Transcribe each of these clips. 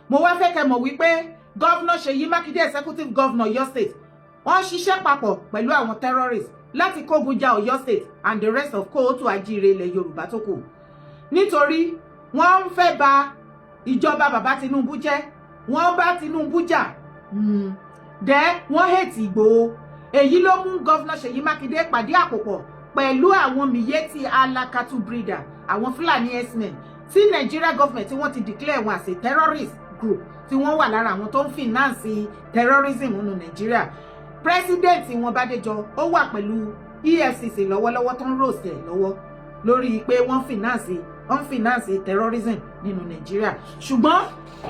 Mo wá fẹ́ kẹ́ mọ̀ wípé Governor Ṣèyí Mákindé, Executive Governor Ọ̀yọ́ State, wọ́n ṣiṣẹ́ papọ̀ pẹ̀lú àwọn terrorists láti kógun ja Ọ̀yọ́ State and the rest of káàárọ̀ oòjíire ilẹ̀ Yorùbá tó kù, nítorí wọ́n ń fẹ́ ba ìjọba bàbá Tinubu jẹ́. Wọ́n bá Tinubu jà dẹ́, wọ́n hate Ìgbòho. Èyí ló mú Governor Ṣèyí Mákindé pàdé àpòpọ̀ pẹ̀lú àwọn Miyetti Allah cattle breeder, àwọn Fúlàní herdsmen tí Nigeria government tí wọ́n ti declare wọn as a terrorist group, tí wọ́n wà lára àwọn tó ń finance terrorism nínú Nigeria. President wọn, Bádéjọ, ó wà pẹ̀lú EFCC lọ́wọ́lọ́wọ́ tó ń ròsẹ̀ lọ́wọ́ lórí pé wọ́n finance terrorism nínú Nàìjíríà. Ṣùgbọ́n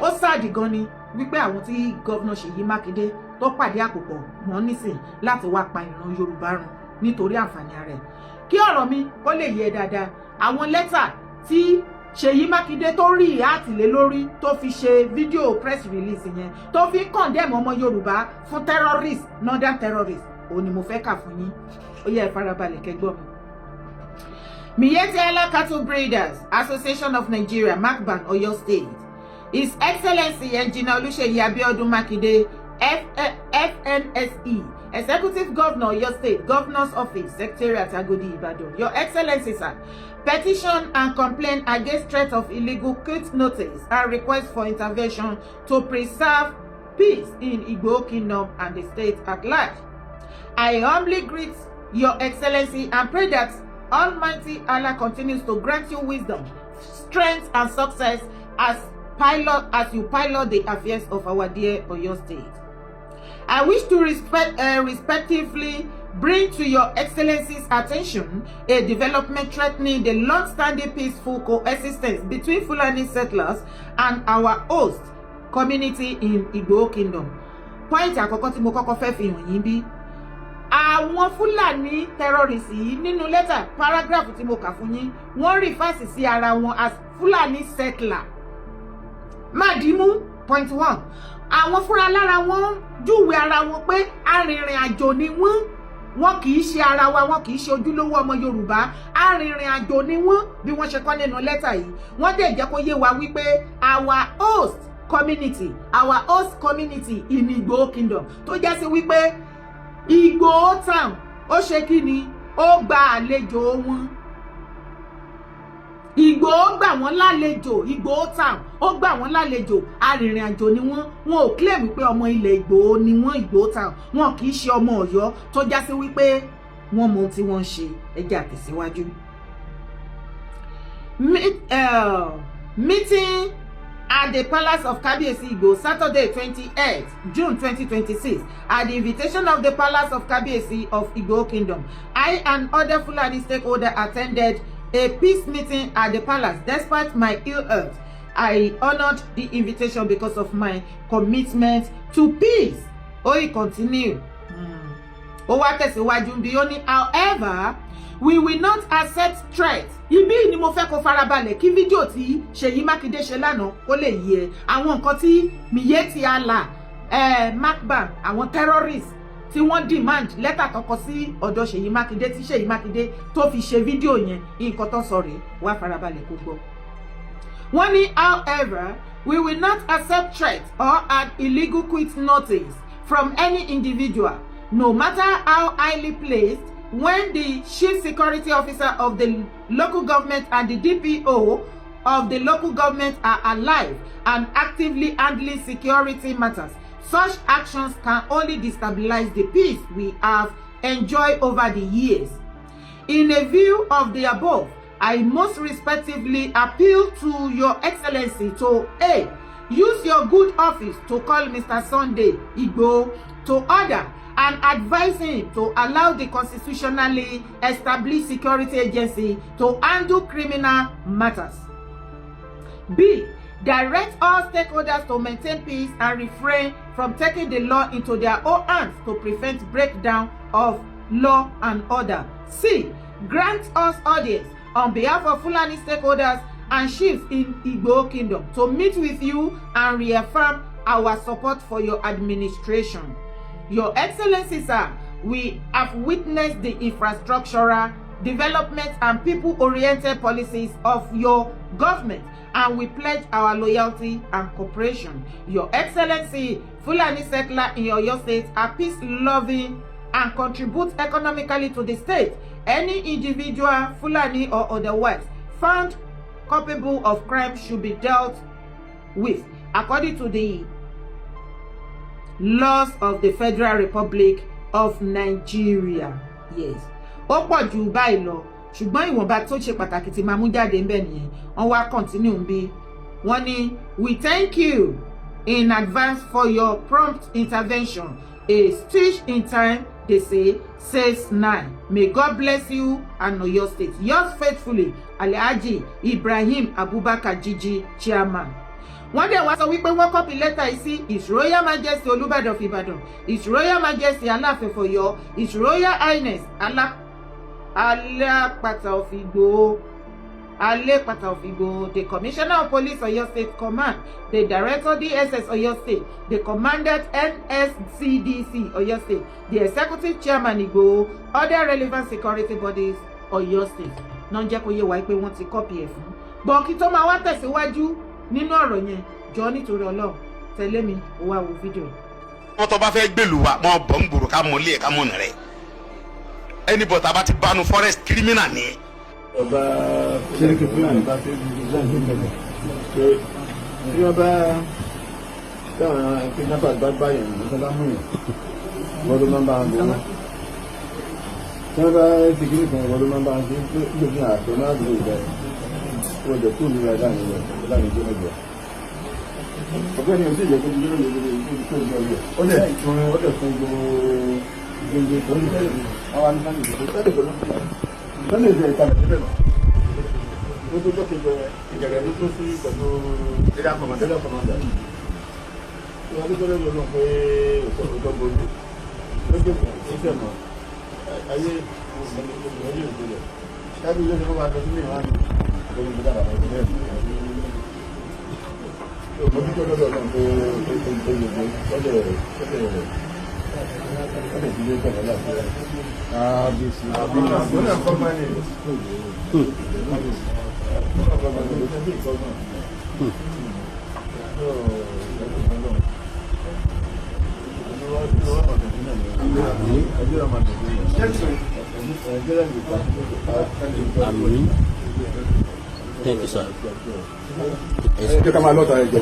ó sad gan ni wípé àwọn tí Governor Ṣèyí Mákindé tó pàdé àpòpọ̀ mọ́ nísìn láti wá pa ìran Yorùbá run nítorí àǹfààní ara ẹ̀. Kí ọ̀rọ̀ mi kó lè yé dáadáa, àwọn lẹ́tà tí Ṣèyí Mákindé tó rí àtìlé lórí tó fi ṣe fídíò press release yẹn, tó fi ń condemn ọmọ Yorùbá fún terrorist, northern terrorist, òun ni mo fẹ́ kà fún yín. Ó yẹ, ẹ farabalẹ̀ kẹ́ gbọ́ mi. Miyetti Allah Cattle Breeders Association of Nigeria, MACBAN, Oyo State. His Excellency Engineer Oluseyi Abiodun Makinde, FNSE, Executive Governor, Oyo State, Governor's Office, Secretariat, Agodi, Ibadan. Your Excellency, sir, petition and complaint against threat of illegal quit notice and request for intervention to preserve peace in Igboho Kingdom and the state at large. I humbly greet Your Excellency and pray that Almighty Allah continues to grant you wisdom, strength, and success as you pilot the affairs of our dear Oyo State. I wish to respectively bring to Your Excellency's attention a development threatening the long-standing peaceful coexistence between Fulani settlers and our host community in Igboho Kingdom. Point àkọ́kọ́ tí mo kọ́kọ́ fẹ́ fi hàn yín bí àwọn Fúlàní terrorists yìí, nínú lẹ́tà paragraph tí mo kà fún yín, wọ́n refer sí ara wọn as Fúlàní settler. Mádìmú, point one, àwọn fúnra lára wọn júwe ara wọn pé arìnrìn àjò ni wọ́n. Wọn kì í ṣe ara wa, wọn kì í ṣe ojúlówó ọmọ Yorùbá, arìnrìn àjò ni wọ́n. Bí wọ́n ṣe kọ́ nínú lẹ́tà yìí, wọ́n dẹ̀ jẹ́ kó yé wa wípé our host community in Igboho Kingdom, tó jẹ́ sí wípé Igboho town ó ṣe kí ni, ó gba àlejò wọn, Ìgbòho gbà wọ́n lálejò, Ìgbòho town ó gbà wọ́n lálejò, arìnrìn àjò ni wọ́n. Wọn ò claim wípé ọmọ ilẹ̀ Ìgbòho ni wọ́n. Ìgbòho town, wọn kì í ṣe ọmọ Ọ̀yọ́ tó já sí wípé wọ́n mọ ohun tí wọ́n ń ṣe. Ẹ jẹ́ àtẹ̀síwájú. Meeting at the Palace of Kabiyesi Igboho, Saturday, 28 June 2026, at the invitation of the Palace of Kabiyesi of Igboho Kingdom, I and other Fulani stakeholders attended a peace meeting at the palace. Despite my ill health, I honored the invitation because of my commitment to peace. Ó yìí continue. Ó wá tẹ̀síwájú bí ó ní, however, we will not accept threat. Ibí ni mo fẹ́ kó farabalẹ̀ kí fídíò tí Ṣèyí Mákindé ṣe lánàá kó lè yé ẹ àwọn nǹkan tí Miyetti Allah, MACBAN, àwọn terrorists tí wọ́n demand lẹ́tà tó kọ sí ọ̀dọ̀ Ṣèyí Mákindé, tí Ṣèyí Mákindé tó fi ṣe fídíò yẹn. Nǹkan tó sọ rèé, wá farabalẹ̀ kó gbọ́. Wọ́n ní, however, we will not accept threat or an illegal quit notice from any individual, no matter how highly placed, when the chief security officer of the local government and the DPO of the local government are alive and actively handling security matters. Such actions can only destabilize the peace we have enjoyed over the years. In a view of the above, I most respectively appeal to Your Excellency to A. Use your good office to call Mr. Sunday Igboho to order and advise him to allow the constitutionally established security agency to handle criminal matters. B. Direct all stakeholders to maintain peace and refrain from taking the law into their own hands to prevent breakdown of law and order. C. Grant us audience on behalf of Fulani stakeholders and chiefs in Igboho Kingdom to meet with you and reaffirm our support for your administration. Your Excellency, sir, we have witnessed the infrastructural development and people-oriented policies of your government and And we pledge our loyalty and cooperation. Your Excellency, Fulani settler in Oyo State are peace-loving and contribute economically to the state. Any individual, Fulani or otherwise, found culpable of crime should be dealt with according to the laws of the Federal Republic of Nigeria. Yes. Ó pọ̀ jù báyìí lọ, ṣùgbọ́n ìwọ̀nba tó ṣe pàtàkì tí máa mú jáde ńbẹ̀ nìyẹn. Wọ́n wá continue bí wọ́n ní, "We thank you in advance for your prompt intervention. A stitch in time, they say, saves nine. May God bless you and Oyo State. Yours faithfully, Alhaji Ibrahim Abubakar Jiji, Chairman." Wọ́n dẹ̀ wá sọ wípé wọ́n copy lẹ́tà yìí sí His Royal Majesty Olúbàdàn of Ìbàdàn, His Royal Majesty Aláàfin of Ọ̀yọ́, His Royal Highness Alápàtà of Ìgbòho, Alepata of Igboho, the Commissioner of Police, Oyo State Command, the Director, DSS, Oyo State, the Commandant, NSCDC, Oyo State, the Executive Chairman, Igboho, other relevant security bodies, Oyo State. Náà jẹ́ kó yé wa pé wọ́n ti copy ẹ̀ fún. Bọ̀ kí tó máa wá tẹ̀síwájú nínú ọ̀rọ̀ yẹn, jọ nítorí Ọlọ́run, tẹ̀lé mi, ó wá wo fídíò. Wọ́n tó bá fẹ́ gbèlú wa mọ́ bọ̀ ń gbòòrò ká mọ̀ lé ẹ̀ ká mọ̀ nà rẹ̀ ẹni bọ̀ tá a bá ti bánu forest, criminal ni. Ọba Sẹ́ríkì Fúlàní ọba Sẹ́ríkì Fúlàní pé tí wọ́n bá táwọn kidnappers bá bá yẹn ní bá mú yẹn, wọ́n ló máa ń bá wọn gbowó. Tí wọ́n bá ti kí nìkan, wọ́n ló máa ń bá wọn ṣe nítorí àtọ̀ náà lè rẹ̀ wọ́n jẹ́ kúrò nígbà láàrin ìjọ mẹ́jọ. Ọ̀gbẹ́ni ò sì jẹ́ kó dúró lórí tó ń lọ, ó lè tún gbogbo gbogbo tó ń tẹ́lẹ̀ àwọn àníṣe tẹ́lẹ̀ kọ́ ló tẹ́lẹ̀ ìṣe ìkàlẹ̀ síbẹ̀ lọ. Ó tó jọ́ ìjẹ̀rẹ̀ ló tó sí pẹ̀lú area commander. Wọ́n tó lọ́dọ̀ náà pé òótọ́ borí lójú ìṣẹ̀ mọ́ ayé ayé òjò ṣáájú ilé ìfowópamọ́ àti ọdún mìíràn ní lórí ìgbéga bàbá ìbílẹ̀. Mo dúpẹ́ lọ́dọ̀ náà pé ó yege lọ́dẹ̀ lọ́dẹ̀ lọ́dẹ̀ tí ilé pẹ̀lú àlàáfíà. Kábíyèsí. Mo náà kọ́ máa ní kábíyèsí. Mo náà kọ́ máa ní bí ìkọ́gbọ̀n. Àmín. Thank you, sir. Jẹ́ ká máa lọ́ta ẹ̀jẹ̀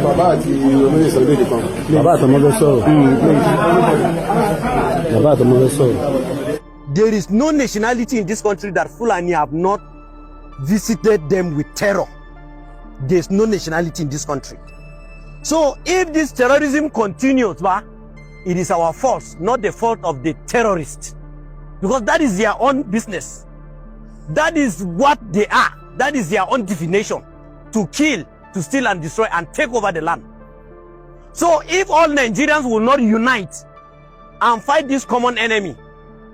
bàbá àti olóyè sọ lédè kan. Bàbá àtọmọ fẹ́ sọ̀rọ̀. Bàbá àtọmọ fẹ́ sọ̀rọ̀. There is no nationality in this country that Fulani have not visited them with terror. There's no nationality in this country. So if this terrorism continues, bah, it is our fault, not the fault of the terrorists. Because that is their own business. That is what they are. That is their own definition. To kill, to steal and destroy and take over the land. So if all Nigerians will not unite and fight this common enemy,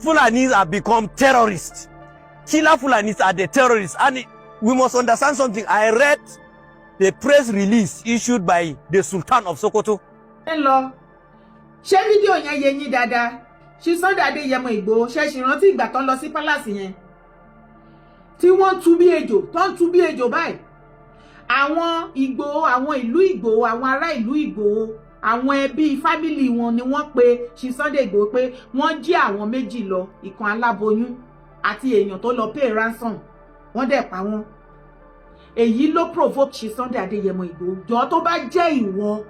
Fulanis have become terrorists. Killer Fulanis are the terrorists. And we must understand something. I read the press release issued by the Sultan of Sokoto. Ẹ lọ ṣé fídíò yẹn yé yín dáadáa? Ṣe Sunday Adéyẹmọ Ìgbòho ṣe ṣì rántí ìgbà tó ń lọ sí palace yẹn tí wọ́n tú bí ejò, tó ń tú bí ejò báyìí? Àwọn Ìgbòho, àwọn ìlú Ìgbòho, àwọn ará ìlú Ìgbòho, àwọn ẹbí family wọn ni wọ́n pe ṣe Sunday Ìgbòho pé wọ́n jí àwọn méjì lọ, ìkan aláboyún àti èèyàn tó lọ pay ransom. Wọ́n dẹ̀ pa wọ́n. Èyí ló provoke ṣe Sunday Adéyẹmọ Ìgbòho. Jọ, tó bá jẹ́ ìwọ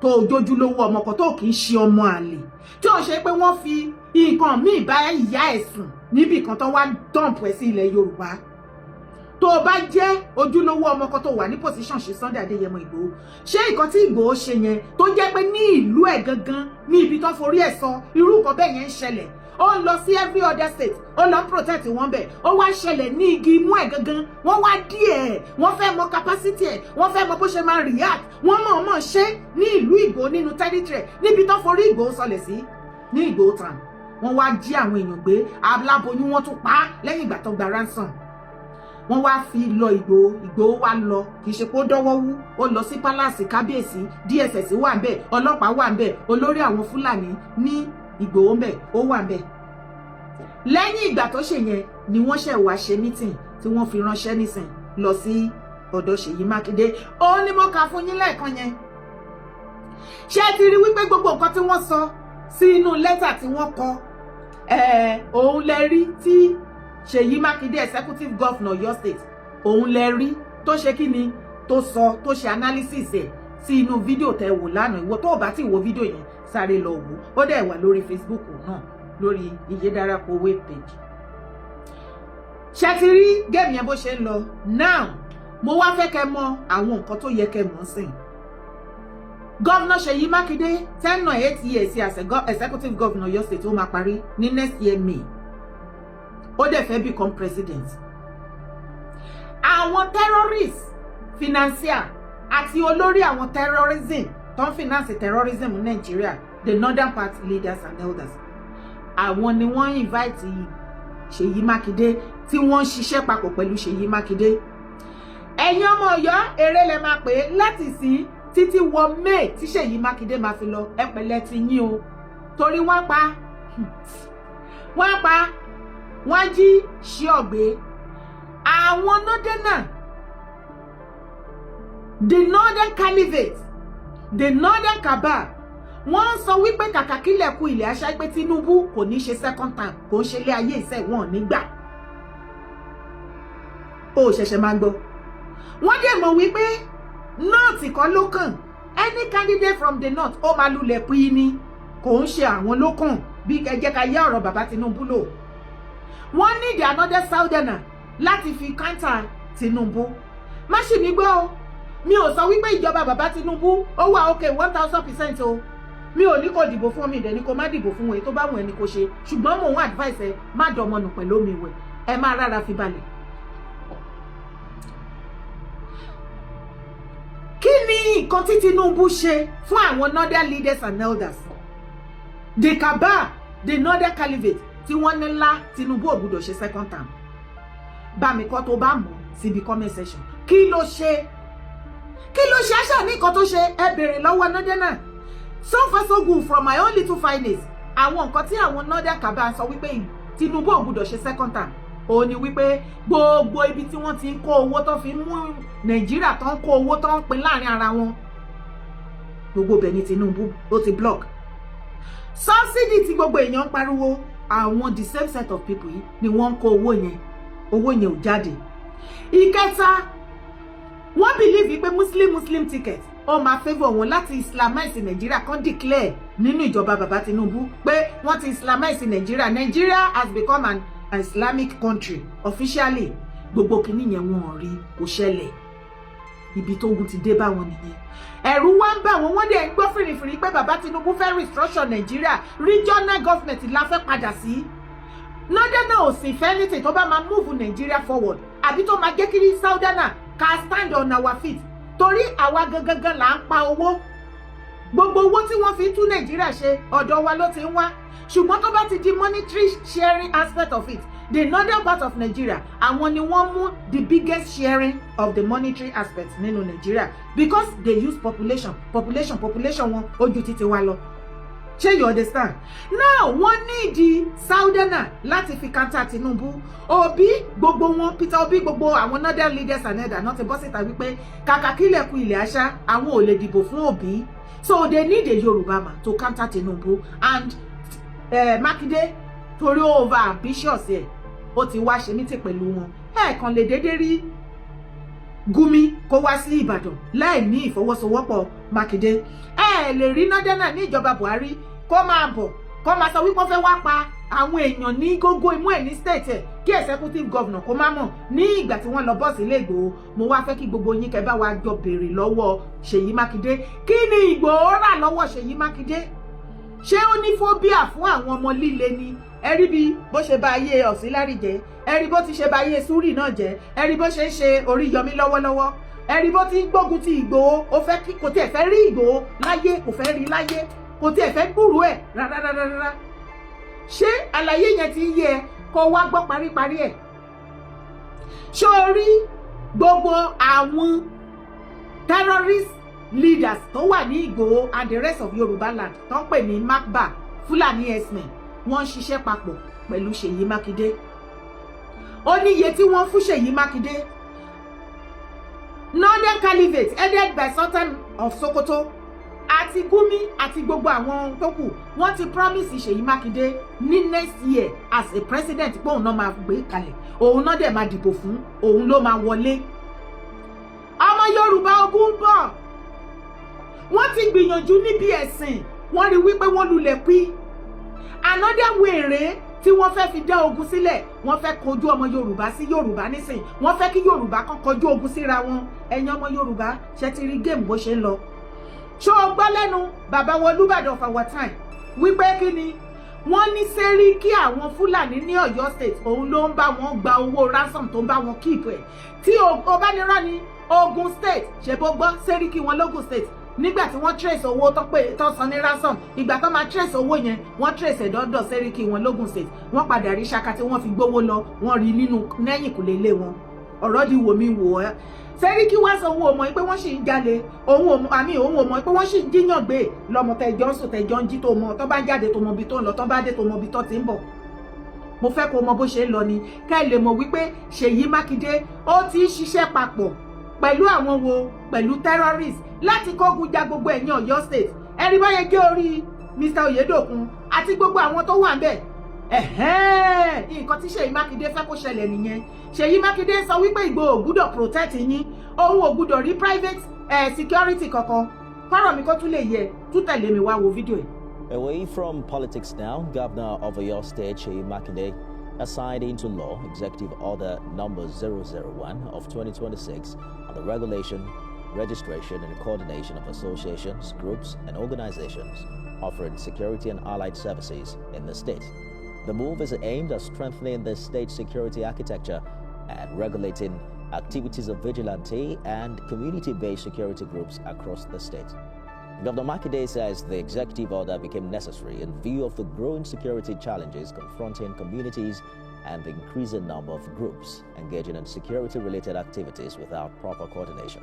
tó jójúlówó ọmọ kan, tó kì í ṣe ọmọ àlè, tí ó ṣe pé wọ́n fi nǹkan míì bá ìyá ẹ̀ sùn níbì kan tó wá dump ẹ̀ sí ilẹ̀ Yorùbá, tó o bá jẹ́ ojúlówó ọmọ kan tó wà ní position ṣe Sunday Adéyẹmọ Ìgbòho, ṣé nǹkan tí Ìgbòho ṣe yẹn, tó jẹ́ pé ní ìlú ẹ̀ gangan, ní ibi tó forí ẹ̀ sọ, irú nǹkan bẹ́ẹ̀ yẹn ń ṣẹlẹ̀, ó ń lọ sí every other state, ó lọ ń protect wọn bẹ̀, ó wá ṣẹlẹ̀ ní igi imú ẹ̀ gangan, wọ́n wá díẹ̀, wọ́n fẹ́ mọ capacity ẹ̀, wọ́n fẹ́ mọ bó ṣe máa react, wọ́n mọ̀ mọ̀ ṣe ní ìlú Ìgbòho, nínú territory níbi tó forí Ìgbòho sọlẹ̀ sí ní Ìgbòho town, wọ́n wá jí àwọn èèyàn gbé, aláboyún wọ́n tún pa á lẹ́yìn ìgbà tó gba ransom, wọ́n wá fi lọ Ìgbòho. Ìgbòho wá lọ, kì í ṣe pé ó dọ́wọ́ wú, ó lọ sí palace kábíyèsí. DSS wà ń bẹ̀, ọlọ́pàá wà ń bẹ̀, olórí àwọn Fúlàní ní Ìgbòho ń bẹ̀, ó wà ń bẹ̀. Lẹ́yìn ìgbà tó ṣe yẹn ni wọ́n ṣẹ̀ wá ṣe meeting tí wọ́n fi ránṣẹ́ nísìn lọ sí Ọ̀dọ̀ Ṣèyí Mákindé òun ni mo kà fún yín lẹ́ẹ̀kan yẹn. Ṣé ẹ ti rí wípé gbogbo nǹkan tí wọ́n sọ sí inú lẹ́tà tí wọ́n kọ, òun lẹ rí tí Ṣèyí Mákindé, executive governor Ọ̀yọ́ State, òun lẹ rí tó ṣe kí ni, tó sọ, tó ṣe analysis ẹ̀ sí inú fídíò tẹ wò lánàá? Ìwọ tó o bá ti wo fídíò yẹn, sáré lọ wò ó. Dẹ̀ wà lórí Facebook náà, lórí Ìyédára Kowé page. Ṣe ti rí game yẹn bó ṣe ń lọ? Now, mo wá fẹ́ kẹ́ mọ̀ àwọn nǹkan tó yẹ kẹ́ mọ̀ sìn. Governor Ṣèyí Mákindé, 10 or 8 years as executive governor Ọ̀yọ́ State, ó máa parí ní next year May. Ó dẹ̀ fẹ́ become president. Àwọn terrorists financier àti olórí àwọn terrorism tó ń finance terrorism ní Nàìjíríà, the northern part leaders and elders, àwọn ni wọ́n invite Ṣèyí Mákindé, tí wọ́n ń ṣiṣẹ́ papọ̀ pẹ̀lú Ṣèyí Mákindé. Ẹ̀yin ọmọ Ọ̀yọ́, eré lẹ máa pè é láti sìn títí wọ May tí Ṣèyí Mákindé máa fi lọ. Ẹ pẹ̀lẹ́ ti yín o, torí wọ́n pa, wọ́n pa, wọ́n jí ṣí ọ̀gbẹ́ àwọn northerner, the northern caliphate, the northern cabal. Wọ́n ń sọ wípé kàkà kílẹ̀ kú ilẹ̀ aṣá, pé Tinubu kò ní ṣe second term, kò ń ṣe ilé ayé ìṣẹ́ wọn nígbà ó ṣẹ̀ṣẹ̀ máa gbọ́. Wọ́n dẹ̀ mọ̀ wípé north kọ́ ló kàn. Any candidate from the north, ó máa lulẹ̀ pín ní, kò ń ṣe àwọn ló kàn. Bí ẹ jẹ́ ká yá ọ̀rọ̀ bàbá Tinubu lò, wọ́n need another southerner láti fi counter Tinubu. Má ṣì mí gbọ́ o, mi ò sọ wípé ìjọba bàbá Tinubu ó wà okay 1000% o. Mi ò ní kó dìbò fún mi, ìdẹ̀ ní kó má dìbò fún wọn, tó bá wọn ẹni kó ṣe. Ṣùgbọ́n mò ń advice ẹ, má dọmọ nù pẹ̀lú omi ìwẹ̀, ẹ má rárá fi balẹ̀. Kí ni nǹkan tí Tinubu ṣe fún àwọn northern leaders and elders, the cabal, the northern caliphate, tí wọ́n ní ńlá Tinubu ò gbúdọ̀ ṣe second term? Bá mi kọ́ tó bá mọ̀ síbi comment section. Kí ló ṣe? Kí ló ṣe? Àṣà ní nǹkan tó ṣe, ẹ béèrè lọ́wọ́ northern. So far so good. From my own little findings, àwọn nǹkan tí àwọn northern cabal sọ wípé Tinubu ò gbúdọ̀ ṣe second term, òun ni wípé gbogbo ibi tí wọ́n ti ń kó owó tó fi ń mú Nàìjíríà, tó ń kó owó tó ń pín láàrin ara wọn, gbogbo ibẹ̀ ni Tinubu ó ti block. Subsidy tí gbogbo èèyàn ń pariwo, àwọn the same set of people yìí ni wọ́n ń kó owó yẹn, owó yẹn ò jáde. Ìkẹta, wọ́n believe pé Muslim Muslim ticket ó máa favour wọn láti islamize Nàìjíríà, kan declare nínú ìjọba bàbá Tinubu pé wọ́n ti islamize Nàìjíríà, Nigeria has become an Islamic country officially. Gbogbo kìíní yẹn, wọn ò rí, kò ṣẹlẹ̀. Ibi tógun ti dé bá wọn nìyẹn. Ẹ̀rù wá ń bà wọ́n. Wọ́n dẹ̀ ń gbọ́ fìrìfìrì pé bàbá Tinubu fẹ́ restructure Nàìjíríà, regional government la fẹ́ padà sí. Northern ò sì fẹ́ anything tó bá máa move Nàìjíríà forward, àbí tó máa jẹ́ kí southerner ká stand on our feet, torí àwa gangan là ń pa owó. Gbogbo owó tí wọ́n fi ń tún Nàìjíríà ṣe, ọ̀dọ̀ wa ló ti ń wá. Ṣùgbọ́n tó bá ti di monetary sharing aspect of it, the northern part of Nigeria, àwọn ni wọ́n mú the biggest sharing of the monetary aspect nínú Nigeria, because they use population, population, population wọn ojú títí wa lọ. Ṣé you understand now? Wọ́n need southerner láti fi counter Tinubu. Obi, gbogbo wọn, Peter Obi, gbogbo àwọn northern leaders and elders náà ti bọ́ síta wípé kàkà kílẹ̀ ku ilẹ̀ àṣà, àwọn ò lè dìbò fún Obi. So they need a Yorùbá man to counter Tinubu and Mákindé, torí over ambitious ẹ̀, ó ti wá ṣe mítì pẹ̀lú wọn. Ẹ̀ẹ̀kan lè déédé rí Gumi kó wá sí Ìbàdàn láì ní ìfọwọ́sowọ́pọ̀ Mákindé. Ẹ lè rí northerner ní ìjọba Buhari kó máa bọ̀, kó máa sọ wípé wọ́n fẹ́ wá pa àwọn èèyàn ní gógó imú ẹ̀ ní state ẹ̀, kí executive governor kó má mọ̀ ní ìgbà tí wọ́n lọ bọ́ọ̀sì ilé Ìgbòho. Mo wá fẹ́ kí gbogbo yín kẹ́ bá wa jọ béèrè lọ́wọ́ Ṣèyí Mákindé, kí ni Ìgbòho rà lọ́wọ́ Ṣèyí Mákindé? Ṣé ó ní phobia fún àwọn ọmọ líle ni? Ẹ rí bí bó ṣe bà ayé Auxiliary jẹ́, ẹ rí bó ti ṣe bà ayé Súrì náà jẹ́, ẹ rí bó ṣe ń ṣe Oríyọmí lọ́wọ́lọ́wọ́, ẹ rí bó ti ń gbógun ti Ìgbòho. Ó fẹ́ kí kò tiẹ̀ fẹ́ rí Ìgbòho láyé, kò fẹ́ rí láyé, kò tiẹ̀ fẹ́ gbúrú ẹ̀ rárárárá. Ṣé àlàyé yẹn ti ń yé ẹ? Kó wá gbọ́ paríparí ẹ̀. Ṣé o rí gbogbo àwọn terrorist leaders tó wà ní Ìgbòho and the rest of Yorùbá land tó ń pè ní Macba, Fulani herdsmen, wọ́n ń ṣiṣẹ́ papọ̀ pẹ̀lú Ṣèyí Mákindé. Ó ní iye tí wọ́n fún Ṣèyí Mákindé. Northern Caliphate headed by Sultan of Sokoto àti Gumi àti gbogbo àwọn tó kù, wọ́n ti promise Ṣèyí Mákindé ní next year as a president pé òun náà máa gbé kalẹ̀, òun náà dẹ̀ máa dìbò fún, òun ló máa wọlé. Ọmọ Yorùbá, ogun ń bọ̀. Wọ́n ti gbìyànjú níbi ẹ̀sìn, wọ́n rí wípé wọ́n lulẹ̀ pín. Another way rèé tí wọ́n fẹ́ fi dá ogun sílẹ̀. Wọ́n fẹ́ kojú ọmọ Yorùbá sí Yorùbá nísìn. Wọ́n fẹ́ kí Yorùbá kan kojú ogun síra wọn. Ẹ̀yin ọmọ Yorùbá, ṣe ti rí game bó ṣe ń lọ? Ṣó o gbọ́ lẹ́nu bàbá wọn Olúbàdàn of our time wípé kí ni wọ́n ní? Sẹ́ríkì àwọn Fúlàní ní Ọ̀yọ́ State, òun ló ń bá wọn gba owó ransom, tó ń bá wọn keep ẹ̀. Tí o bá ní rán ní Ogun State, ṣe bó gbọ́ sẹ́ríkì wọn lógun State, nígbà tí wọ́n trace owó tó pé tó san ní ransom, ìgbà tó máa trace owó yẹn, wọ́n trace ẹ̀dọ́dọ̀ sẹ́ríkì wọn lógun State. Wọ́n padà rí ṣaka tí wọ́n fi gbówó lọ, wọ́n rí nínú lẹ́yìnkùlé ilé wọn. Ọ̀rọ̀ di wò mí wò ẹ́. Sẹ́ríkì wá sọ òun ò mọ̀ pé wọ́n sì ń jalè, òun ò mọ̀ àmì, òun ò mọ̀ pé wọ́n sì ń jíyàn gbé lọ́mọ tẹjọ́ ń sùn, tẹjọ́ ń jí, tó mọ̀ tó bá ń jáde, tó mọ̀ ibi tó ń lọ, tó bá dé, tó mọ̀ ibi tó ti ń bọ̀. Mo fẹ́ kó mọ bó ṣe ń lọ ni, ká ẹ lè mọ̀ wípé Ṣèyí Mákindé ó ti ń ṣiṣẹ́ papọ̀ pẹ̀lú àwọn wo, pẹ̀lú terrorist, láti kógun ja gbogbo ẹ̀yìn Ọ̀yọ́ State. Ẹ̀rí báyẹn gé orí Mr Oyedokun àti gbogbo àwọn tó wà ń bẹ̀. Nǹkan tí Ṣèyí Mákindé fẹ́ kó ṣẹlẹ̀ nìyẹn. Ṣèyí Mákindé sọ wípé Ìgbòho ò gbúdọ̀ protect yín, òun ò gbúdọ̀ rí private security kankan. Kọ́rọ̀ mi kó tún lè yẹ, tún tẹ̀lé mi wá wo fídíò yìí. Away from politics now, Governor of Oyo State, Seyi Makinde, has signed into law Executive Order Number 001 of 2026 on the regulation, registration and coordination of associations, groups and organizations offering security and allied services in the state. The move is aimed at strengthening the state security architecture and regulating activities of vigilante and community-based security groups across the state. Governor Makinde says the executive order became necessary in view of the growing security challenges confronting communities and the increasing number of groups engaging in security-related activities without proper coordination.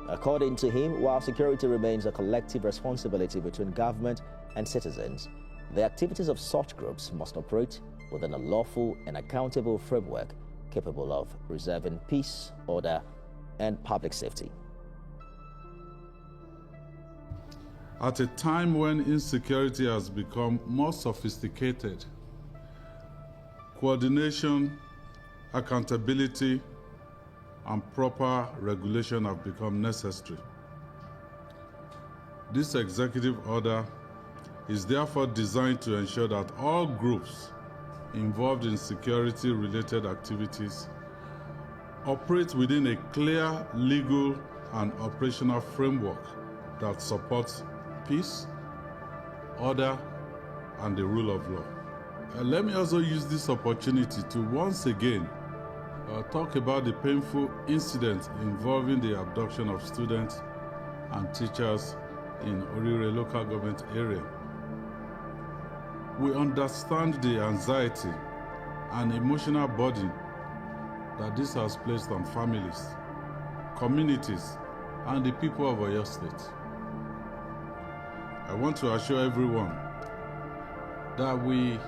According to him, while security remains a collective responsibility between government and citizens, the activities of such groups must operate within a lawful and accountable framework capable of preserving peace, order, and public safety. At a time when insecurity has become more sophisticated, coordination, accountability, and proper regulation have become necessary. This executive order is therefore designed to ensure that all groups involved in security-related activities operate within a clear legal and operational framework that supports peace, order, and the rule of law. Let me also use this opportunity to once again talk about the painful incident involving the abduction of students and teachers in Orire Local Government Area. We understand the anxiety and emotional burden that this has placed on families, communities, and the people of Oyo State. I want to assure everyone that we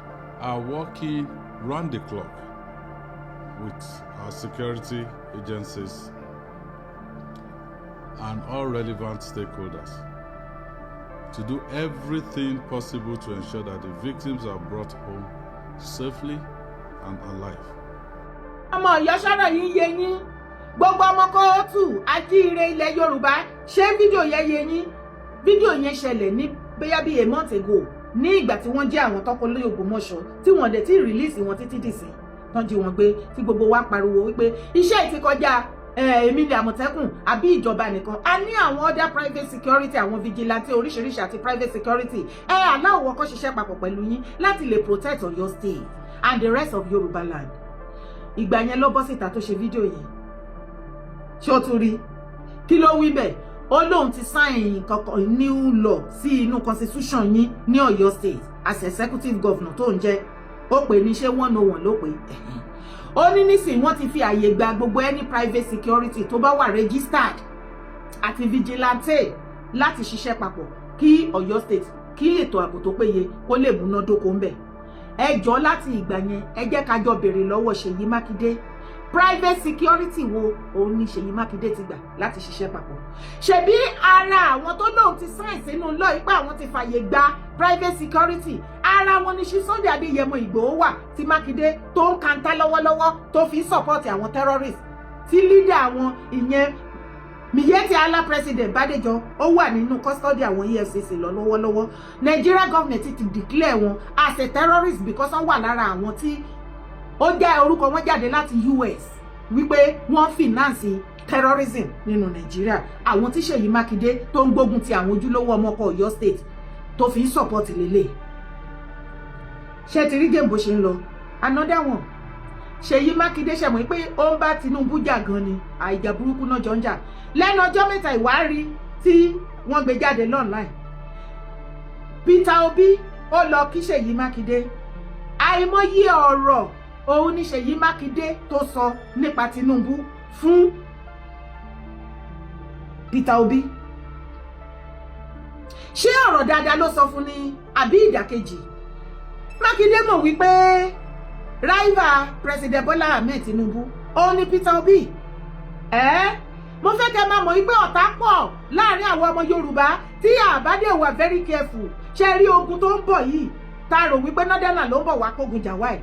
are working round the clock with our security agencies and all relevant stakeholders to do everything possible to ensure that the victims are brought home safely and alive. Ọmọ Ọ̀yọ́, sọ̀rọ̀ yìí yé yín? Gbogbo ọmọ káàárọ̀ oòjíire ilẹ̀ Yorùbá, ṣé fídíò yẹn yé yín? Fídíò yẹn ṣẹlẹ̀ ní bóyá bíi a month ago, ní ìgbà tí wọ́n jẹ́ àwọn tọ́kọ lórí Ògbómọ̀ṣọ́, tí wọ́n dẹ̀ tí release wọn títí dìsín, tán jí wọn gbé, tí gbogbo wa pariwo wípé iṣẹ́ ìti kọjá èmi ni Àmọ̀tẹ́kùn àbí ìjọba nìkan. A ní àwọn other private security, àwọn vigilante oríṣiríṣi àti private security. Ẹ aláwọ̀ kọ́ ṣiṣẹ́ papọ̀ pẹ̀lú yín láti lè protect Ọ̀yọ́ State and the rest of Yorùbá land. Ìgbà yẹn ló bọ́ síta tó ṣe fídíò yẹn. Ṣé ó tún rí kí ló wí bẹ́ẹ̀? Ó lóun ti sign kankan new law sí inú constitution yín ní Ọ̀yọ́ State as executive governor tó ń jẹ́. Ó pè ní ṣé 101 ló pè é. Ó ní nísìnyí wọ́n ti fi àyè gba gbogbo any private security tó bá wà registered àti vigilante láti ṣiṣẹ́ papọ̀ kí Ọ̀yọ́ State, kí ètò ààbò tó péye kó lè múnádóko ń bẹ̀. Ẹ jọ, láti ìgbà yẹn, ẹ jẹ́ ká jọ béèrè lọ́wọ́ Ṣèyí Mákindé. Private security wo òun ni Ṣèyí Mákindé ti gbà láti ṣiṣẹ́ papọ̀? Ṣebí ara àwọn tó lóun ti sign sínú lọ ipá àwọn ti fàyè gba private security, ara wọn ni Sunday Adéyẹmọ Ìgbòho wà, tí Mákindé tó ń kanta lọ́wọ́lọ́wọ́, tó fi ń support àwọn terrorists, tí leader àwọn, ìyẹn Miyetti Allah president Bádéjọ, ó wà nínú custody àwọn EFCC lọ lọ́wọ́lọ́wọ́. Nigeria government ti declare wọn as a terrorist because wọ́n wà lára àwọn tí ó jẹ́ orúkọ wọn jáde láti US wípé wọ́n finance terrorism nínú Nàìjíríà. Àwọn tí Ṣèyí Mákindé tó ń gbógun ti àwọn ojúlówó ọmọ ọkọ Ọ̀yọ́ State tó fi ń support lélẹ̀. Ṣé ti rí game bó ṣe ń lọ? Another one, Ṣèyí Mákindé ṣe mọ̀ pé ó ń bá Tinubu jà gan ni, àìjà burúkú náà jọ ń jà lẹ́nu ọjọ́ mẹ́ta. Ìwárí tí wọ́n gbé jáde online, Peter Obi ó lọ kí Ṣèyí Mákindé. Àìmọye ọ̀rọ̀ òun ní Ṣèyí Mákindé tó sọ nípa Tinubu fún Peter Obi. Ṣé ọ̀rọ̀ dáadáa ló sọ fún ni àbí ìdàkejì? Mákindé mọ̀ wípé rival President Bola Ahmed Tinubu òun ni Peter Obi. Ẹ́ mo fẹ́ kẹ́ máa mọ̀ wípé ọ̀tá pọ̀ láàrin àwọn ọmọ Yorùbá tí àbádé wà very careful. Ṣe rí ogun tó ń bọ̀ yìí, tá a rò wípé northerner ló ń bọ̀ wá kógun jà wá ẹ̀,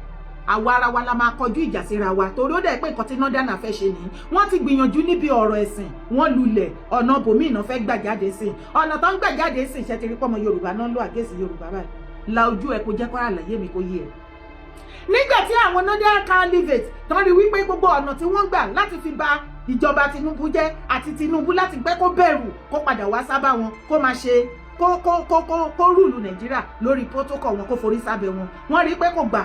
àwa ara wa la máa kọjú ìjà síra wa, torí ó dẹ̀ pé nǹkan tí northerner fẹ́ ṣe nìyí. Wọ́n ti gbìyànjú níbi ọ̀rọ̀ ẹ̀sìn, wọ́n lulẹ̀. Ọ̀nà bòmíì náà fẹ́ gbà jáde sí, ọ̀nà tó ń gbà jáde sí. Ṣe ti rí pọ́mọ Yorùbá náà ń lọ àgẹ́sì Yorùbá báyìí? La ojú ẹ kó jẹ́ kó àlàyé mi kó yé ẹ. Nígbà tí àwọn northern caliphate tán rí wípé gbogbo ọ̀nà tí wọ́n gbà láti fi ba ìjọba Tinubu jẹ́ àti Tinubu, láti gbẹ́ kó bẹ̀rù kó padà wá sábà wọn, kó máa ṣe kó rule Nàìjíríà lórí protocol wọn, kó forí sábẹ́ wọn, wọ́n rí pé kò gbà.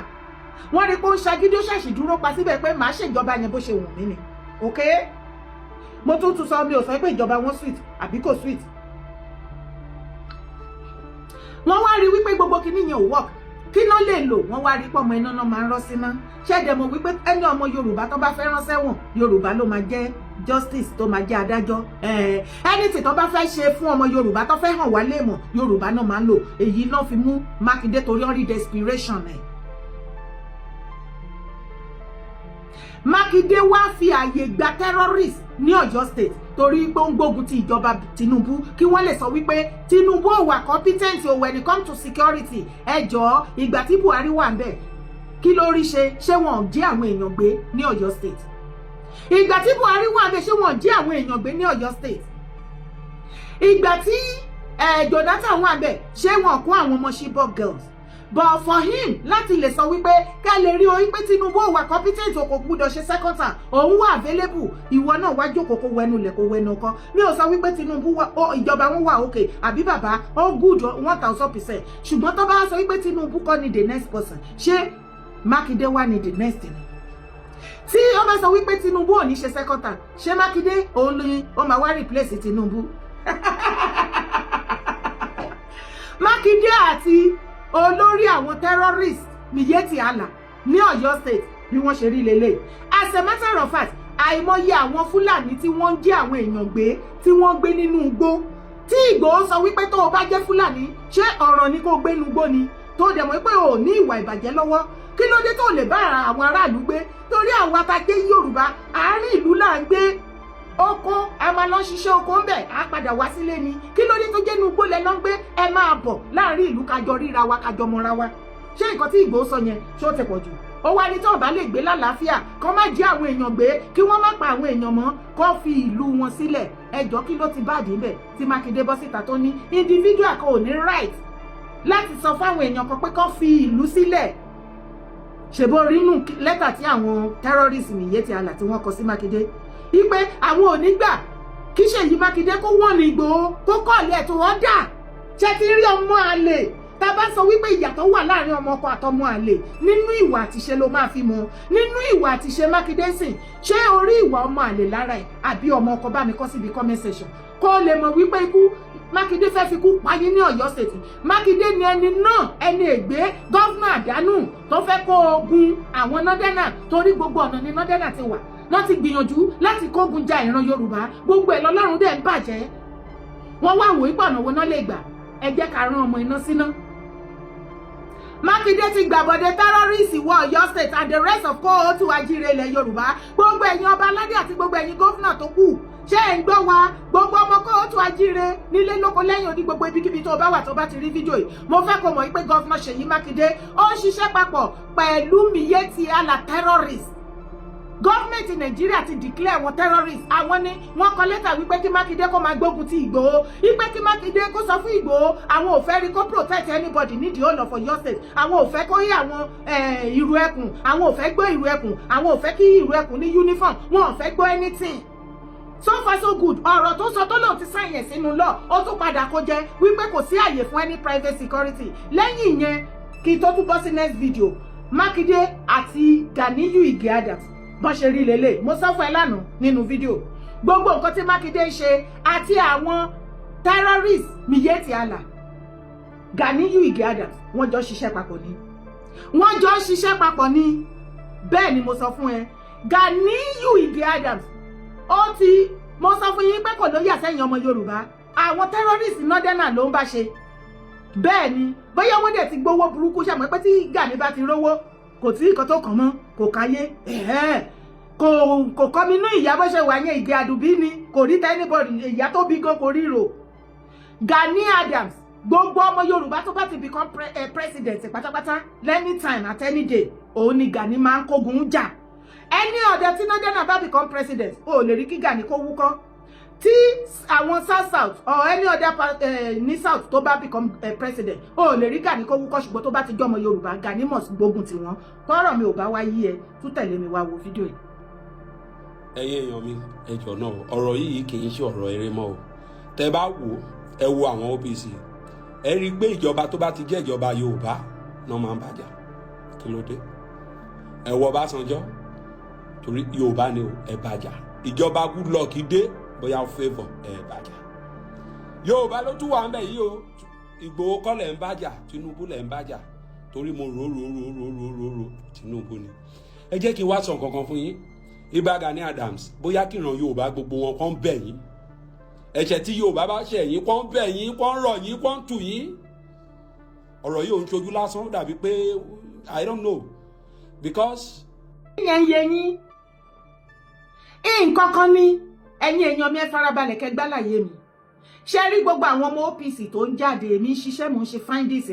Wọ́n rí pé ó ń ṣagídí, ó ṣàṣì dúró pa síbẹ̀ pé màá ṣèjọba yẹn bó ṣe wù mí ni. Ok, mo tún tún sọ, mi ò sọ pé ìjọba wọn sweet àbí kò sweet. Wọ́n wá rí wípé gbogbo kinní yẹn ò work. Kí ló lè lò? Wọ́n wá rí pọ́mọ iná náà máa ń rọ́ síná. Ṣẹ́ẹ̀dẹ̀ mọ̀ wípé ẹni ọmọ Yorùbá tó bá fẹ́ rán sẹ́wọ̀n, Yorùbá ló máa jẹ́ justice tó máa jẹ́ adájọ́. Ẹni tí tó bá fẹ́ ṣe fún ọmọ Yorùbá, tó fẹ́ hàn wá léèmọ̀, Yorùbá náà máa ń lò. Èyí náà fi mú Mákindé torí wọ́n rí desperation ẹ̀. Mákindé wá fi àyè gba terrorist ní Ọ̀yọ́ State torí pé ó ń gbógun ti ìjọba Tinubu, kí wọ́n lè sọ wípé Tinubu ò wà competent o when it come to security. Ẹ jọ̀ọ́, ìgbà tí Buhari wà ń bẹ̀, kí ló rí ṣe? Ṣé wọn ò jí àwọn èèyàn gbé ní Ọ̀yọ́ State? Ìgbà tí Buhari wà ń bẹ̀, ṣé wọn ò jí àwọn èèyàn gbé ní Ọ̀yọ́ State? Ìgbà tí Jonathan wà ń bẹ̀, ṣé wọn kó àwọn ọmọ Chibok girls? But for him láti lè sọ wípé ká lè rí orí pé Tinubu ò wà competent, kò gbúdọ̀ ṣe second term, òun wà available. Ìwọ náà wá jókòó, kó wẹnu lẹ̀, kó wẹnu kọ́. Mi ò sọ wípé Tinubu ìjọba wọn wà okay àbí bàbá ó good 1000%, ṣùgbọ́n tó bá sọ wípé Tinubu kọ́ ni the next person, ṣé Mákindé wà ní the next ni? Tí ó bá sọ wípé Tinubu ò ní ṣe second term, ṣé Mákindé òun ni ó máa wá replace Tinubu? Mákindé àti olórí àwọn terrorist Miyetti Allah ní Ọ̀yọ́ State, bí wọ́n ṣe rí lélẹ̀. As a matter of fact, àìmọye àwọn Fúlàní tí wọ́n ń jí àwọn èèyàn gbé, tí wọ́n gbé nínú igbó, tí Ìgbòho sọ wípé tó o bá jẹ́ Fúlàní, ṣé ọ̀ràn ni kó o gbé nínú igbó ni? Tó dẹ̀ mọ̀ pé o ò ní ìwà ìbàjẹ́ lọ́wọ́, kí ló dé tó lè bá àwọn aráàlú gbé? Torí àwọn atajé Yorùbá, àárín ìlú là ń gbé. Oko a máa lọ ṣiṣẹ́ oko ń bẹ̀, á padà wá sílé ni. Kí ló dé tó jẹ́ inú igbó lẹ lọ ń gbé? Ẹ máa bọ̀ láàrin ìlú, kájọ ríra wa, kájọ mọ́ra wa. Ṣé nǹkan tí Ìgbòho sọ yẹn, ṣó ti pọ̀ jù? Ó wá ní tí wọ́n bá lè gbé lálàáfíà, kó má jí àwọn èèyàn gbé, kí wọ́n má pa àwọn èèyàn mọ́, kó fi ìlú wọn sílẹ̀. Ẹjọ́, kí ló ti báàdì ńbẹ̀ tí Mákindé bọ́ síta tó ní individual kan ò ní right láti sọ fáwọn èèyàn kan pé kó fi ìlú sílẹ̀? Ṣèbó rínú lẹ́tà tí àwọn terrorist Miyetti Allah tí wọ́n kọ sí Mákindé wípé àwọn ò ní gbà kí Ṣèyí Mákindé kó wọ́n ní Ìgbòho, kó kọ́ọ̀lì ẹ̀ tó wọ́n dà. Ṣe ti rí ọmọ àlè? Tá a bá sọ wípé ìyàtọ̀ wà láàrin ọmọ ọkọ àtọmọ àlè, nínú ìwà àtiṣe ló máa fi mọ. Nínú ìwà àtiṣe Mákindé sìn, ṣé orí ìwà ọmọ àlè lára ẹ̀ àbí ọmọ ọkọ? Bá mi kọ síbi comment section kó lè mọ̀ wípé ikú Mákindé fẹ́ fi kú payín ní Ọ̀yọ́ State. Mákindé ni ẹni náà, ẹni ègbé, governor àdánù tó fẹ́ kó ogun àwọn northerner, torí gbogbo ọ̀nà ni northerner ti wà, wọ́n ti gbìyànjú láti kógun ja ìran Yorùbá. Gbogbo ẹ̀ lọ́lọ́run dẹ̀ ń bàjẹ́. Wọ́n wá wò ó pọ̀, ọ̀nà wo náà lè gbà? Ẹ jẹ́ ká rán ọmọ iná síná. Mákindé ti gbàbọ̀dé terrorist wọ Ọ̀yọ́ State and the rest of káàárọ̀ oòjíire ilẹ̀ Yorùbá. Gbogbo ẹ̀yin ọba aládé àti gbogbo ẹ̀yin gómìnà tó kù, ṣé ẹ̀ ń gbọ́ wa? Gbogbo ọmọ káàárọ̀ oòjíire nílé lóko lẹ́yìn odi, gbogbo ibikíbi tó bá wà, tó bá ti rí fídíò yìí, mo fẹ́ kó mọ̀ wípé Governor Ṣèyí Mákindé ó ń ṣiṣẹ́ papọ̀ pẹ̀lú Miyetti Allah terrorist. Government Nàìjíríà ti declare wọn terrorist. Àwọn ni wọ́n kọ lẹ́tà wípé kí Mákindé kó máa gbógun ti Ìgbòho, wípé kí Mákindé kó sọ fún Ìgbòho, àwọn ò fẹ́ rí kó protect anybody ní the whole of Ọ̀yọ́ State. Àwọn ò fẹ́ kó rí àwọn ìrù ẹkùn, àwọn ò fẹ́ gbọ́ ìrù ẹkùn, àwọn ò fẹ́ kí ìrù ẹkùn ní uniform, wọn ò fẹ́ gbọ́ anything. So far so good. Ọ̀rọ̀ tó sọ tó lòun ti sign ẹ̀ sínú law, ó tún padà kó jẹ́ wípé kò sí àyè fún any private security. Lẹ́yìn ìyẹn, kí tó tún bọ́ sí next video, Mákindé àti Ganiyu Ige Adams, bọ́n ṣe rí lélẹ̀, mo sọ fún ẹ lánàá nínú fídíò, gbogbo nǹkan tí Mákindé ń ṣe àti àwọn terrorist Miyetti Allah, Ganiyu Ige Adams, wọ́n jọ ṣiṣẹ́ papọ̀ ni. Wọ́n jọ ṣiṣẹ́ papọ̀ ni. Bẹ́ẹ̀ ni mo sọ fún ẹ. Ganiyu Ige Adams, ó ti mo sọ fún yín pé kò ló yà sẹ́yìn ọmọ Yorùbá, àwọn terrorist northerner ló ń bá ṣe. Bẹ́ẹ̀ ni, bóyá wọ́n dẹ̀ ti gbowó burúkú ṣàmọ́ pé tí Gani bá ti rówó, kò tí nǹkan tó kàn mọ́, kò káyé, kò kọ́ mi inú ìyá bó ṣe wà yẹn. Ìgè àdùbí ni, kò rí anybody, ìyá tó bí gan kò ríro. Gani Adams, gbogbo ọmọ Yorùbá tó bá ti become president pátápátá, anytime at any day, òun ni Gani máa ń kógun jà. Ẹni ọ̀dẹ tí northern bá become president, ó lè rí kí Gani kó wúkọ́. Tí àwọn South South or any other part ní South tó bá become president, ó lè rí Gani kó wúkọ́. Ṣùgbọ́n tó bá ti jọmọ Yorùbá, Gani must gbógun tiwọn. Tọ́rọ̀ mi ò bá wá yí ẹ, tún tẹ̀lé mi wá wo fídíò yìí. Ẹ̀yin èèyàn mi, ẹ jọ̀ọ́ náà, ọ̀rọ̀ yìí kì í ṣe ọ̀rọ̀ eré mọ́ o. Tẹ́ bá wò, ẹ wo àwọn OPC, ẹ rí i pé ìjọba tó bá ti jẹ́ ìjọba Yorùbá náà máa ń bàjá. Kí ló dé? Ẹ wo Ọbásanjọ́, torí Yorùbá ni o, ẹ bàjá. Ìjọba Goodluck dé, bóyá favour, ẹ bàjá. Yorùbá ló tún wà ń bẹ̀ yìí o. Ìgbòho kọ́ lẹ̀ ń bàjá, Tinubu lẹ̀ ń bàjá, torí mo rò rò rò rò rò rò rò, Tinubu ni. Ẹ jẹ́ kí n wá sọ nǹkan kan fún yín. Ìbà Gani Adams, bóyá kíran Yorùbá gbogbo wọn kàn bẹ̀ yín, ẹ̀ṣẹ̀ tí Yorùbá bá ṣẹ̀ yín, kàn bẹ̀ yín, kàn rọ̀ yín, kàn tù yín. Ọ̀rọ̀ yìí ò ń ṣojú lásán, ó dàbí pé I don't know because. Ìyẹn ń yé yín nǹkan kan ní. Ẹ̀yin èèyàn mi, ẹ farabalẹ̀ kẹ́ gbálàyé mi. Ṣé rí gbogbo àwọn ọmọ OPC tó ń jáde, èmi ń ṣiṣẹ́, mò ń ṣe findings.